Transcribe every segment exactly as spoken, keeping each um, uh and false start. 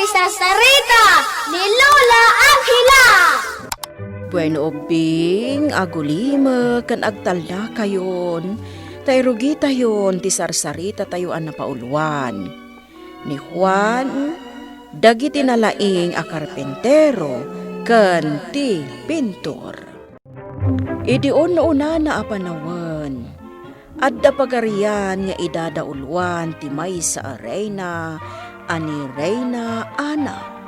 Sarsarita ni Lola Angela. Bueno, ubbing, agulimek ken agtallakayon, ta irugitayon ti sarsaritatayo a napauluan ni Juan, dagiti nalaing a karpintero ken ti pintor. Idi un-unana a panawen, adda pagarian nga idadauluan ti maysa a reyna a ni Reyna Ana.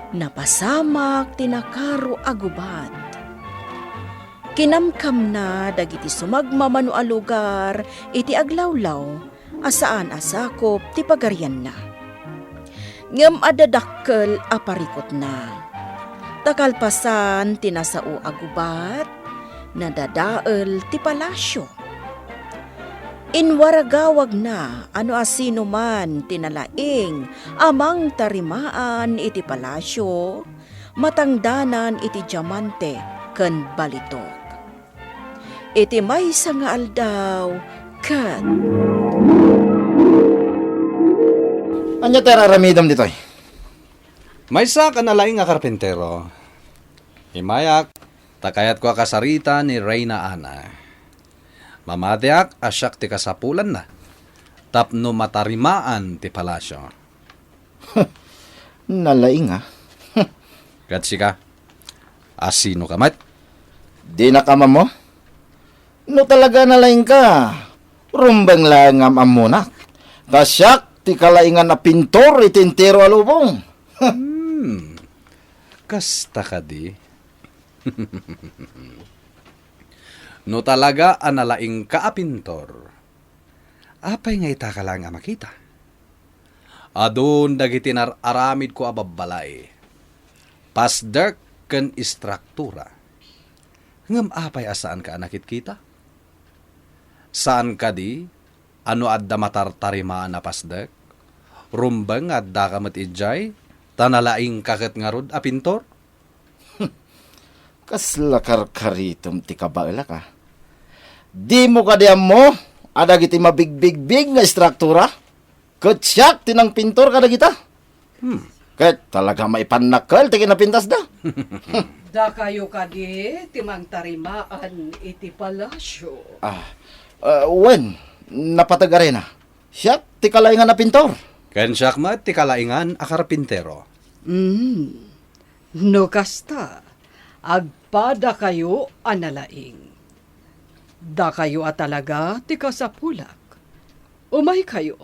Napasamak ti nakaro a gubat. Kinamkamna dagiti sumagmamano a lugar iti aglawlaw a saan a sakup ti pagarianna. Ngem adda dakkel a parikutna. Ta kalpasan ti nasao a gubat, nadadael ti palasio. Inwaragawagna a no asinoman ti nalaing a mangtarimaan iti palasio, matangdanan iti diamante ken balitok. Iti maysa nga aldaw, ket Ania ti ar-aramidem ditoy? Maysa ken nalaing a karpintero. Imayak, ta kayatko a kasarita ni Reyna Ana. Mamatiak a siak ti kasapulanna tapno matarimaan ti palasio. Nalaing, a. Ket sika, asino ka met? Dinaka ammo? No talaga nalaingka, rumbeng laeng nga am-ammonak. Ta siak ti kalaingan a pintor iti entero a lubong. Hmm. Kasta kadi? No talaga a nalaingka a pintor, apay nga itaka laeng a makita? Adun dagiti nar-aramidko a babbalay, pasdek ken istraktura. Ngem apay a saanka a nakitkita? Saan kadi a no adda matartarimaan a pasdek, rumbeng nga addaka met idiay, ta nalaingka ket ngarud a pintor? Kasla karkaritom ti kabaelak, a. Dimo kadi ammo a dagiti mabigbigbig nga istraktura ket siak ti nangpintor kadagita? Hmm. Ket talaga maipannakkel ti kinapintasda. Dakayo kadi ti mangtarimaan iti palasio? Ah, ah, wen, napateg a reyna. Siak ti kalaingan a pintor. Ken siak met ti kalaingan a karpintero. Mm. No kasta, agpadakayo a nalaing. Dakayo a talaga ti kasapulak. Umaykayo.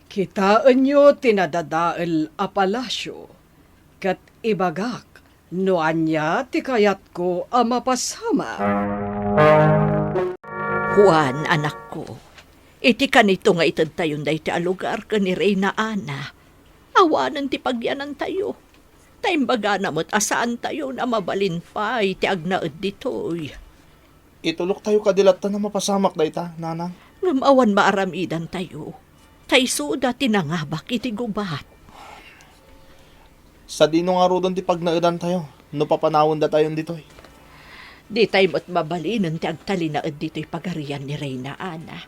Kitaenyo ti nadadael a palasio, ket ibagak no ania ti kayatko a mapasamak. Juan, anakko, iti kanito nga itedtayon daytoy a lugar ken ni Reyna Ana, awanen ti pagyanantayo. Ta imbagana met a saantayon a mabalin pay ti agnaed ditoy. Ituloktayo kadi latta a mapasamak dayta, nanang. Ngem awan maaramidantayo, ta isuda ti nangabak iti gubat. Sadino ngaruden ti pagnaedantayo no papanawendatayon ditoy? Ditay met mabalinen ti agtalinaed ditoy pagarian ni Reyna Ana.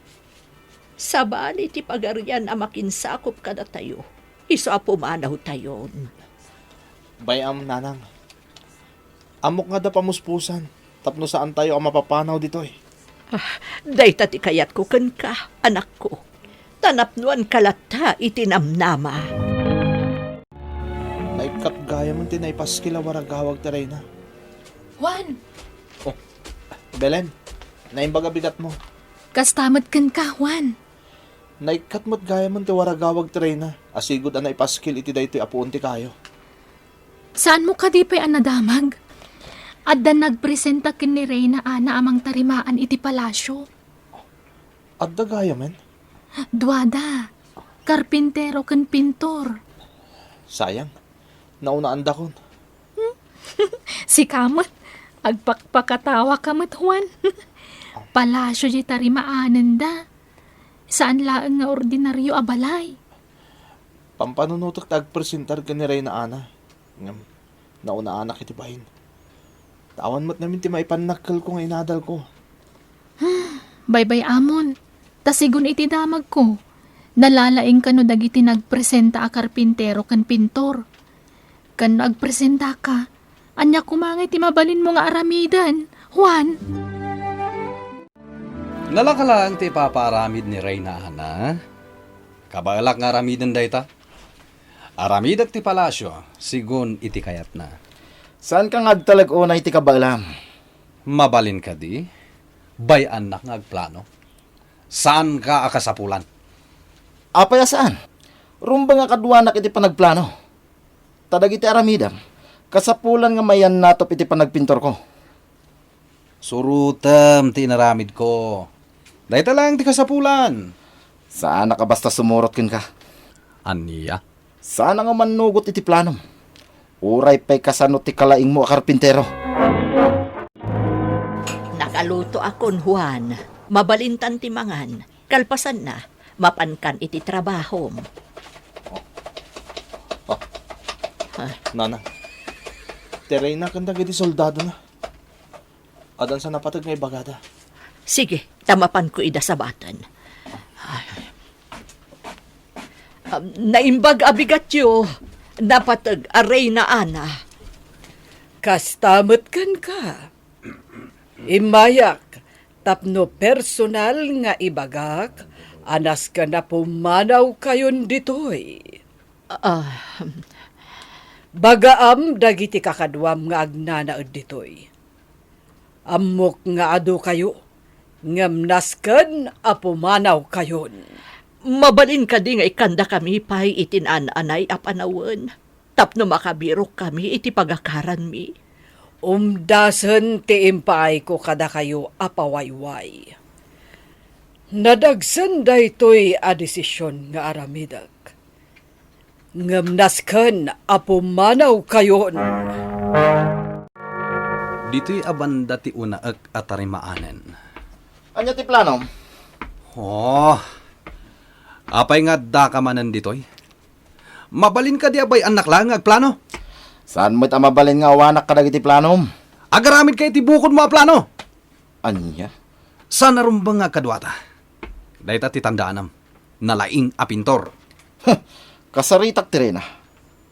Sabali ti pagarian a makinsakop kadatayo, isu a pumanawtayon. Bay-am, nanang. Ammok nga adda pamuspusan tapno saantayo a mapapanaw ditoy. Ah, dayta ti kayatko kenka, anakko. Ta napnoanka latta iti namnama. Naikkat gayamen ti naipaskil a waragawag ti reyna. Juan! Oh, Belen, naimbag a bigatmo. Kasta met kenka, Juan. Naikkat met gayamen ti waragawag ti reyna a sigud a naipaskil iti daytoy a puon ti kayo. Saanmo kadi pay a nadamag? Adda nagpresenta ken ni Reyna Ana a mangtarimaan iti palasio. Adda gayamen? Duada, karpintero ken pintor. Sayang, naunaandakon. Sika met, agpakpakatawa ka met, Juan. Palasio diay tarimaanenda. Saan laeng nga ordinario a balay. Pampanunotek ti agpresentar ken ni Reyna Ana. Ngem, naunaanak iti bain. Ta awan met ngamin ti maipannakkelko nga inadalko. Baybay-amon, ta sigun iti damagko, Nalalaing kano dagiti nagpresenta a karpintero ken pintor. Ken no agpresentaka, ania koma ngay ti mabalinmo nga aramiden, Juan? Nalaka laeng ti ipapaaramid ni Reyna Ana. Kabaelak nga aramiden dayta. Aramidek ti palasio, sigun iti kayatna. Saanka nga agtalek unay iti kabaelam? Mabalin kadi? Bay-annak nga agplano. Saanka a kasapulan. Apay a saan? Rumbeng a kaduanak iti panagplano. Ta dagiti aramidem, kasapulan nga mayannatop iti panagpintorko. Surotem ti inaramidko. Dayta laeng ti kasapulan. Saanak a basta sumurot kenka. Ania? Saanak nga mannugot iti planom. Uray pay kasano ti kalaingmo a karpintero. Nakalutoakon, Juan. Mabalintan ti mangan. Kalpasanna, mapankan iti trabahom. Oh. Ah. Ah. Nana, ti Reyna ken dagiti soldadona. Adda sa napateg nga ibagada. Sige, ta mapanko ida sabaten. Ah, naimbag a bigatyo, napateg a Reyna Ana. Kasta met kenka. Immayak tapno personal nga ibagak a nasken a pumanawkayon ditoy. Ah. Bagaam dagiti kakaduam nga agnanaed ditoy. Ammok nga adukayo, ngem nasken a pumanawkayon. Mabalin kadi nga ikkandakami pay iti naan-anay a panawen tapno makabirokkami iti pagakaranmi? Umdasen ti impaayko kadakayo a pawayway. Nadagsen daytoy a desision nga aramidek. Ngem nasken a pumanawkayon. Ditoy a banda ti unaek a tarimaanen. Ania ti planom? Oh, apay nga addaka manen ditoy? Mabalin kadi a bay-annak laeng nga agplano? Saan met a mabalin nga awanak kadagiti planom? Agaramidka iti bukodmo a plano. Ania? Saan a rumbeng nga agkaduata. Dayta ti tandaanam. Nalaing a pintor. Huh! Kasaritak ti Reyna.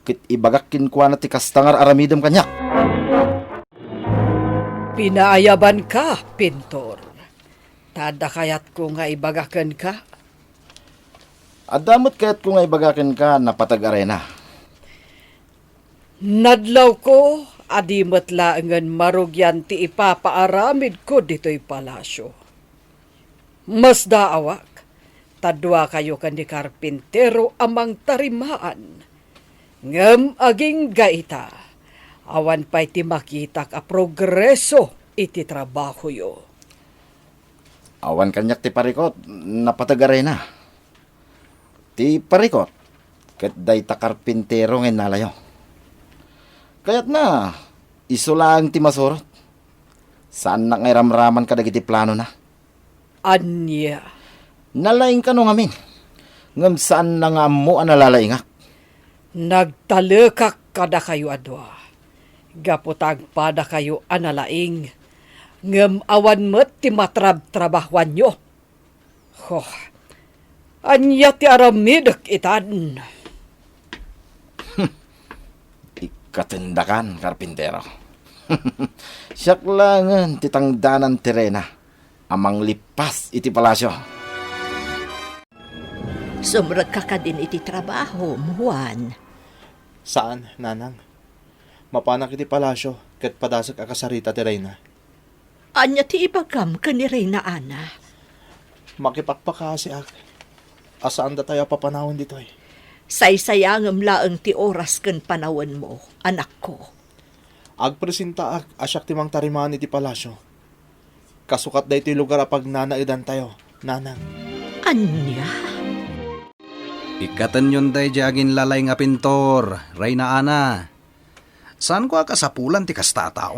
Ket ibagak kenkuana ti kasta nga ar-aramidem kaniak. Pinaayabanka, pintor. Ta adda kayatko nga ibaga kenka. Adda met kayatko nga ibaga kenka, napateg a Reyna. Nadlawko a di met laengen marugian ti ipapaaramidko ditoy palasio. Masdaawak ta duakayo ken ni karpintero a mangtarimaan. Ngem agingga ita, awan pay ti makitak a progreso iti trabahoyo. Awan kaniak ti parikut, napateg a Reyna. Ti parikut, ket dayta karpintero nga innalayo. Kayatna, isu laeng ti masurot. Saannak nga iramraman kadagiti planona. Ania? Nalaing kano ngamin, ngem saanna nga ammo a nalalaingak. Nagtalekak kadakayo a dua, gapu ta agpadakayo a nalaing, ngem awan met ti matrabtrabahoanyo. Ho, ania ti aramidek itan? Ikkatendakan, karpintero. Siak laengen ti tangdanan ti Reyna a manglippas iti palasio. Sumrekka kadin iti trabahom, Juan? Saan, nanang. Mapanak iti palasio ket padasek a kasarita ti Reyna. Ania ti ibagam ken ni Reyna Ana? Makipakpakaasiak a saan datayo a papanawen ditoy. Saysayangem laeng ti oras ken panawenmo, anakko. Agpresentaak a siak ti mangtarimaan iti palasio. Kasukat daytoy lugar a pagnanaedantayo, nanang. Ania? Ikkatenyon daydiay aginlalay nga pintor, Reyna Ana. Saanko a kasapulan ti kasta a tao?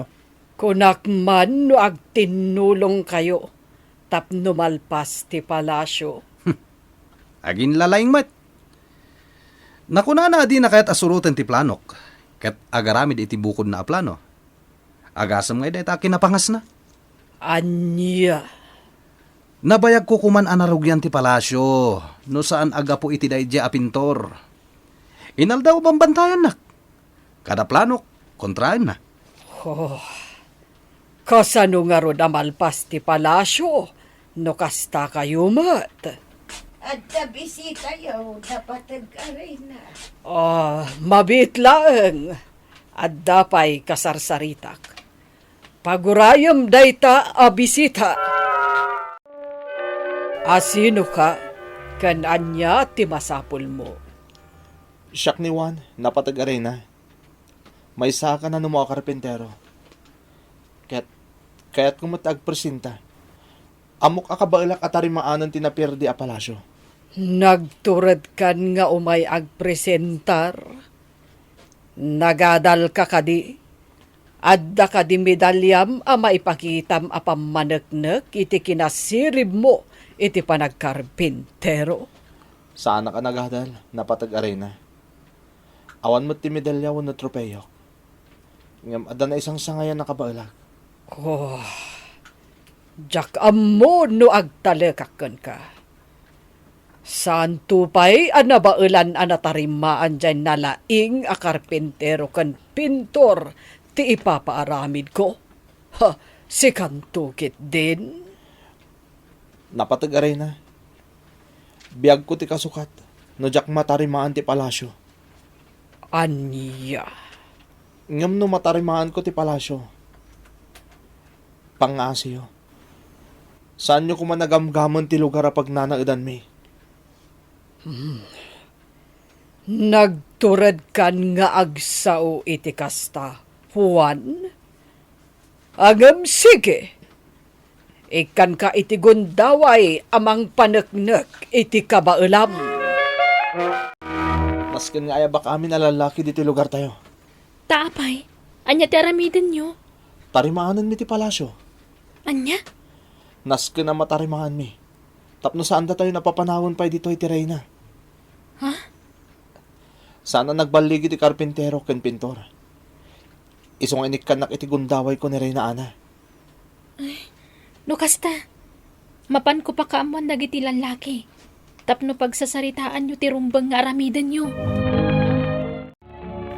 Kunak man no agtinnulongkayo tapno malpas ti palasio. Aginlalaing met. Nakunana a dina kayat a suroten ti planok, ket agaramid iti bukodna a plano. Agasem ngay dayta a kinapangasna. Ania? Nabayagko koman a narugian ti palasio no saan a gapu iti daydiay a pintor. Inaldaw a bambantayannak. Kada planok, kontraenna. Oh, kasano ngarud a malpas ti palasio no kasta kayo met? Adda bisitayo, Napateg a Reyna. Ah, mabiit laeng. Adda pay kasarsaritak. Pagurayem dayta a bisita. Asinoka ken ania ti masapulmo? Siak ni Juan, Napateg a Reyna. Maysaak a nanumo a karpintero. Ket kayatko met ti agpresenta. Ammok a kabaelak a tarimaanen ti naperdi a palasio. Nagturedkan nga umay agpresentar? Nagadalka kadi? Adda kadi medalyam a maipakitam a pammaneknek iti kinasiribmo iti panagkarpintero? Saanak a nagadal, Napateg a Reyna. Awan met ti medalya wenno tropeyok. Ngem adda naisangsangayan a kabaelak. Oh, diak ammo no agtalekak kenka. Saanto pay a nabaelan a natarimaan diay nalaing a karpintero ken pintor ti ipapaaramidko? Ha, sikanto ketdin? Napateg a Reyna, biagko ti kasukat no diak matarimaan ti palasio. Ania? Ngem no matarimaanko ti palasio, pangngaasiyo. Saanyo koma a gamgamen ti lugar a pagnanaedanmi. Hmm. Nagturedkan nga agsao iti kasta, Juan? Ngem sige, ikkanka iti gundaway a mangpaneknek iti kabaelam. Nasken nga ayabak amin a lallaki ditoy lugartayo. Ta apay, ania ti aramidenyo? Tarimaanenmi ti palasio. Ania? Nasken a matarimaanmi. Tapno saandatayon a papanawen pay ditoy ti reyna. Ha? Saan a nagballigi ti karpintero ken pintor. Isu nga inikkannak iti gundawayko ni Reyna Ana. Ay, no kasta, mapanko pakaammoan dagiti lallaki tapno pagsasaritaanyo ti rumbeng nga aramidenyo.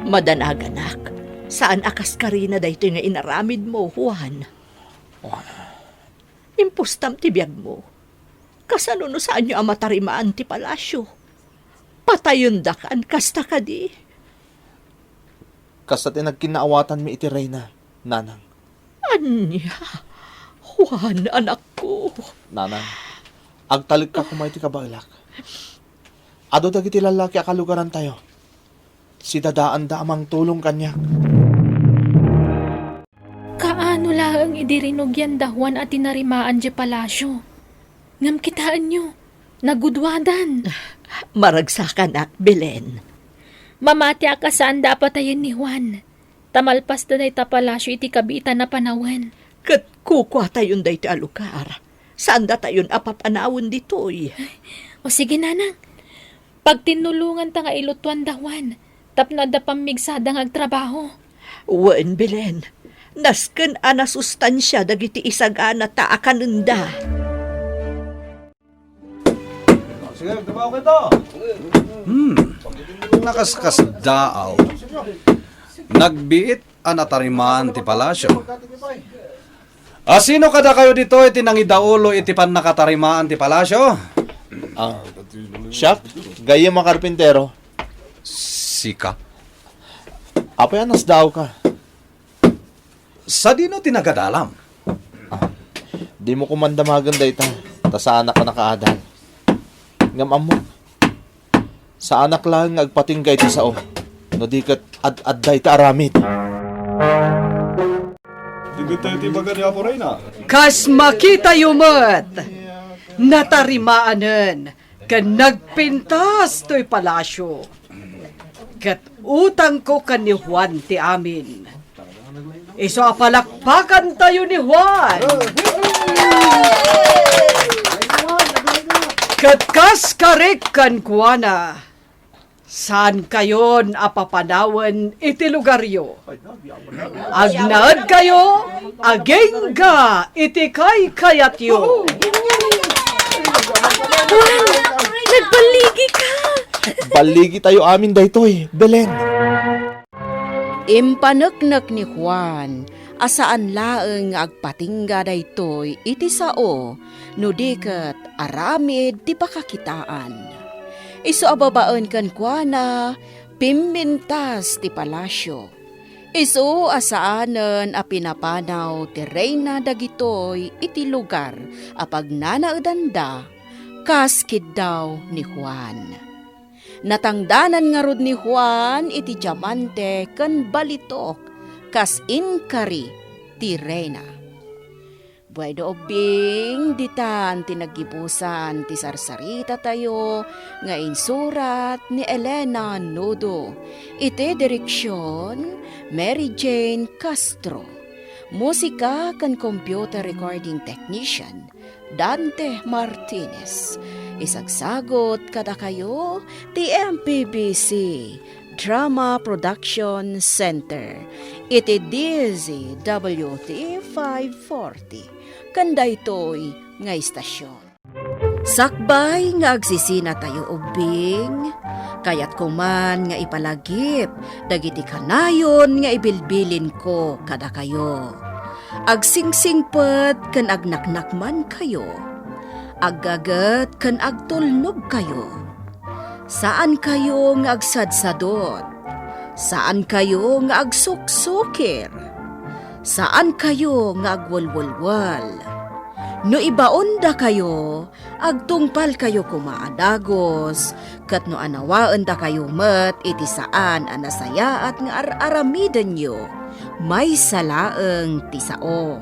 Madanaganak, saan a kaskarina daytoy nga inaramidmo, Juan. Impostam ti biagmo. Kasano no saanyo a matarimaan ti palasio? Patayendakan, kasta kadi? Kasta ti nagkinnaawatanmi iti reyna, nanang. Ania? Juan, anakko. Nanang, agtalekka koma iti kabaelak. Adu dagiti lallaki a kalugarantayo. Sidadaanda a mangtulong kaniak. Kaano laeng idi rinugian da Juan a tinarimaan diay palasio? Ngem kitaenyo, nagudwadan. Maragsakanak, Belen. Mamatiak a saanda a patayen ni Juan, ta malpasda dayta palasio iti kabiitan a panawen. Ket kukuatayon daytoy a lugar. Saandatayon a papanawen ditoy. O sige, nanang. Pagtinnulonganta nga ilutuan da Juan tapno adda pammigsada nga agtrabaho. Wen, Belen, nasken a nasustansia dagiti isaganata a kanenda. Sige, agtrabaho kayo. Hmm. Nakaskasdaaw. Nagbiit a natarimaan ti palasio. A, sino kadakayo ditoy ti nangidaulo iti pannakatarimaan ti palasio? Ah, siak, gayyem a karpintero. Sika? Apay a nasdaawka? Sadino ti nagadalam? Ah, dimo koman damagen dayta, ta saanak a nakaadal. Ngem ammok, saanak laeng nga agpatingga iti sao, no di ket ad-adda iti aramid. Dagitoy ti ibaga ni Apo Reyna. Kas makitayo met, natarimaanen ken nagpintas toy palasio. Ket utangko ken ni Juan ti amin. Isu a palakpakantayo ni Juan. Ket kas karik kenkuana, saankayon a papanawen iti lugaryo. Agnaedkayo agingga iti kaykayatyo. Juan! Nagballigi ka! Balligi tayo amin daytoy, Belen. Impaneknek ni Juan a saan laeng nga agpatingga daytoy iti sao no di ket aramid ti pakakitaan. Isu a babaen kenkuana, pimmintas ti palasio. Isu a saanen a pinapanaw ti reyna dagitoy iti lugar a pagnanaedanda kas kiddaw ni Juan. Natangdanan ngarud ni Juan iti diamante ken balitok kas inkari ti reyna. Bueno, ubbing, ditan ti naggibusan ti sarsarita tayo nga insurat ni Elena Nudo, iti direksyon, Mary Jane Castro. Musika ken computer recording technician, Dante Martinez. Isagsagot kadakayo ti M P B C Drama Production Center iti D Z W T five forty ken daytoy nga istasyon. Sakbay nga agsisinatayo ubbing, kayatko man nga ipalagip dagiti kanayon nga ibilbilinko kadakayo. Agsingsingpet ken agnaknakmankayo. Aggaget ken agtulnogkayo. Saankayo nga agsadsadot. Saankayo nga agsuksukir. Saankayo nga agwelwelwel. No ibaondakayo, agtungpalkayo koma a dagus, ket no anawaendakayo met iti saan a nasayaat nga ar-aramidenyo, maysa laeng ti sao.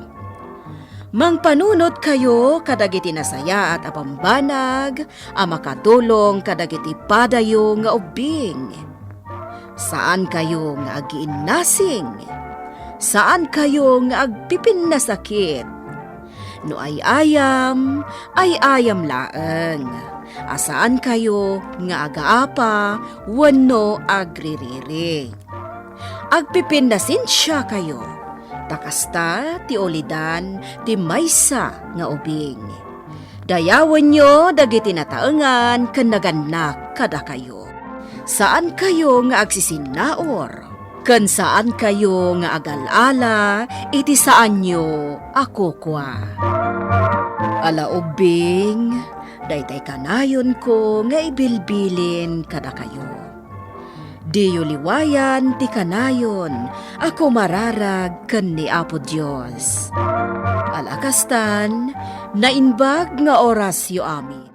Mangpanunotkayo kadagiti nasayaat a bambanag a makatulong kadagiti padayo nga ubbing. Saankayo nga agiinnasing. Saankayo nga agpipinnasakit. No ay-ayam, ay-ayam laeng. A saankayo nga agaapa wenno agririri. Agpipinnasensiakayo, ta kasta ti ulidan ti maysa nga ubing. Dayawenyo dagiti nataengan ken nagannak kadakayo. Saankayo nga agsisinnaur, ken saankayo nga agal-ala iti saanyo a kukua. Ala ubbing, daytay kanayonko nga ibilbilin kadakayo. Diyo liwayan ti kanayon a kumararag ken ni Apo Dios. Ala kastan, naimbag nga orasyo amin.